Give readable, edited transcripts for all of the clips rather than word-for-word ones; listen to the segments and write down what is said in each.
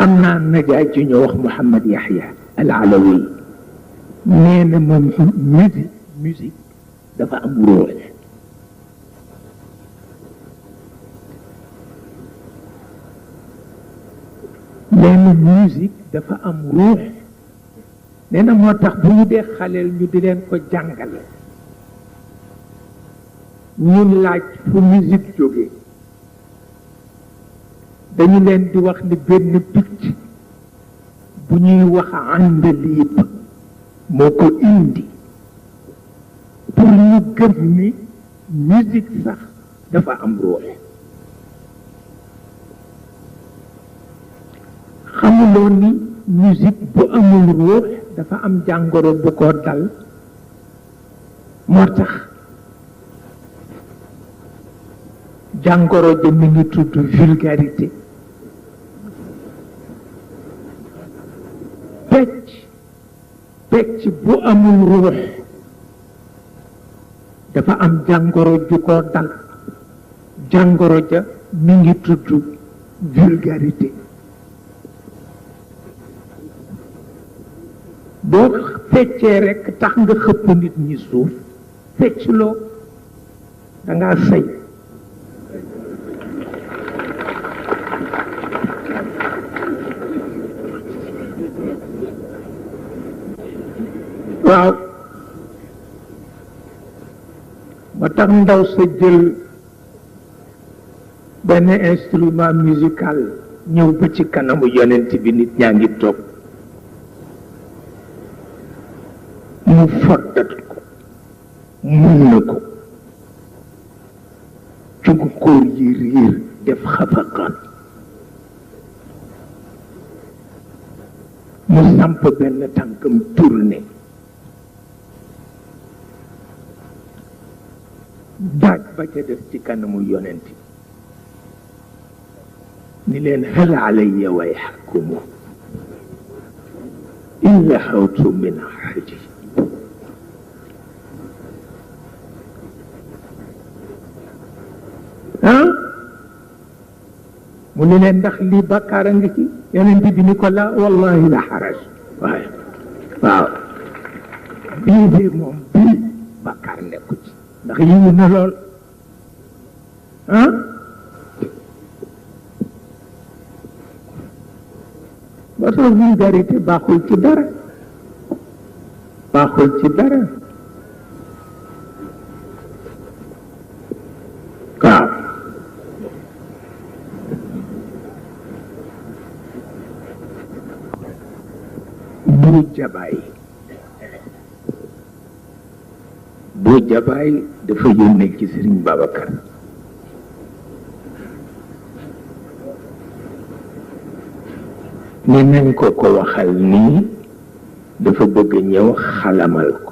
am naa najaay ci ñu wax Mouhamad Yahya al Alawi nee na moom musique dafa am ruux nee na musique dafa am ruux nee na moo tax bu ñu dee xaleel ñu di leen ko jàngale ñun laaj fu musique jógee dañu leen di wax ni benn picc bu ñuy wax àndaliib moo ko indi pour ñu gëm ni musique sax dafa am ruux xamuloo ni musique bu amul ruux dafa am jàngoro bu ko dal moo tax jàngoro ja mi ngi tudd vulgarité pecc bu amul ruux dafa am jàngoro ju ko dal jàngoro ja mi ngi tudd vulgarité boo feccee rekk tax nga xëpp nit ñi suuf fecc loo dangaa say waaw ba tax ndaw sa jël benn instrument musical ñëw ba ci kanamu yonent bi nit ñaa ngi toog mu foddat ko mun na ko cugu kóor yi riir def xafaqaan mu samp benn tànkam tourné daaj ba ca def ci kanamu yonent ni leen hal alayya wa yaxkumu illa xawtu min xaji mu ni leen ndax lii bàkkaar a ngi ci yonent bi ni ko la wallahi la xaraj waaye waaw bii de moom bii bàkkaar nekku ci ndax yiwu na lool ba soo vulgarité baaxul ci dara baaxul ci dara waaw bu jabaay dafa yónnee ci Sëriñ Babacar ni nañ ko waxal nii dafa bëgg ñëw xalamal ko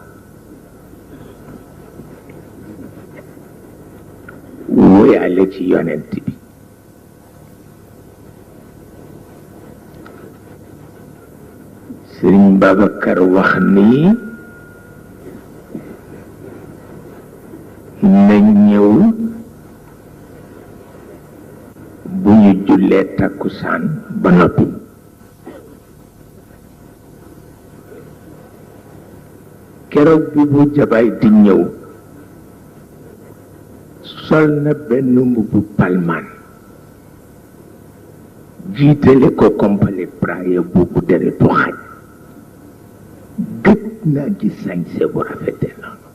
wóoyaale ci yonent bi Sëriñ Babacar wax nii na ñëw bu ñu jullee takkusaan ba noppi keroog bi bu jabaay di ñëw sol na benn mbubu palmaan jiitale ko complet praye bu deretu xaj gëj naa ci sañse bu rafete noonu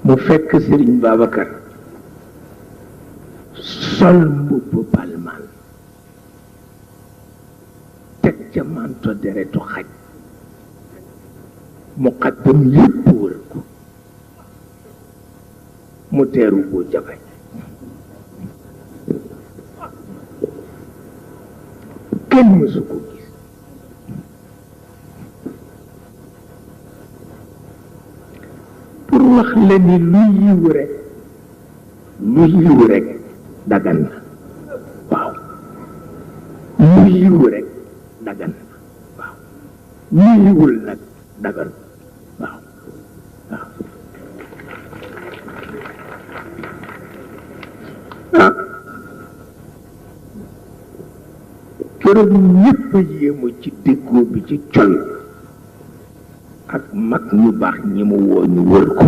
mu fekk Sëriñ Babacar sol mbubu palmaan teg ca manto deretu xaj muqaddam yépp wër ko mu teeru boo jabay kenn mësu ko gis pour wax la ni lu yiw rek dagan na waaw lu yiw rek dagan na waaw lu yiwul nag dagan waaw waaw ah keroog ñëpp a yéemu ci déggoo bi ci col ak mag ñu baax ñi mu woo ñu wër ko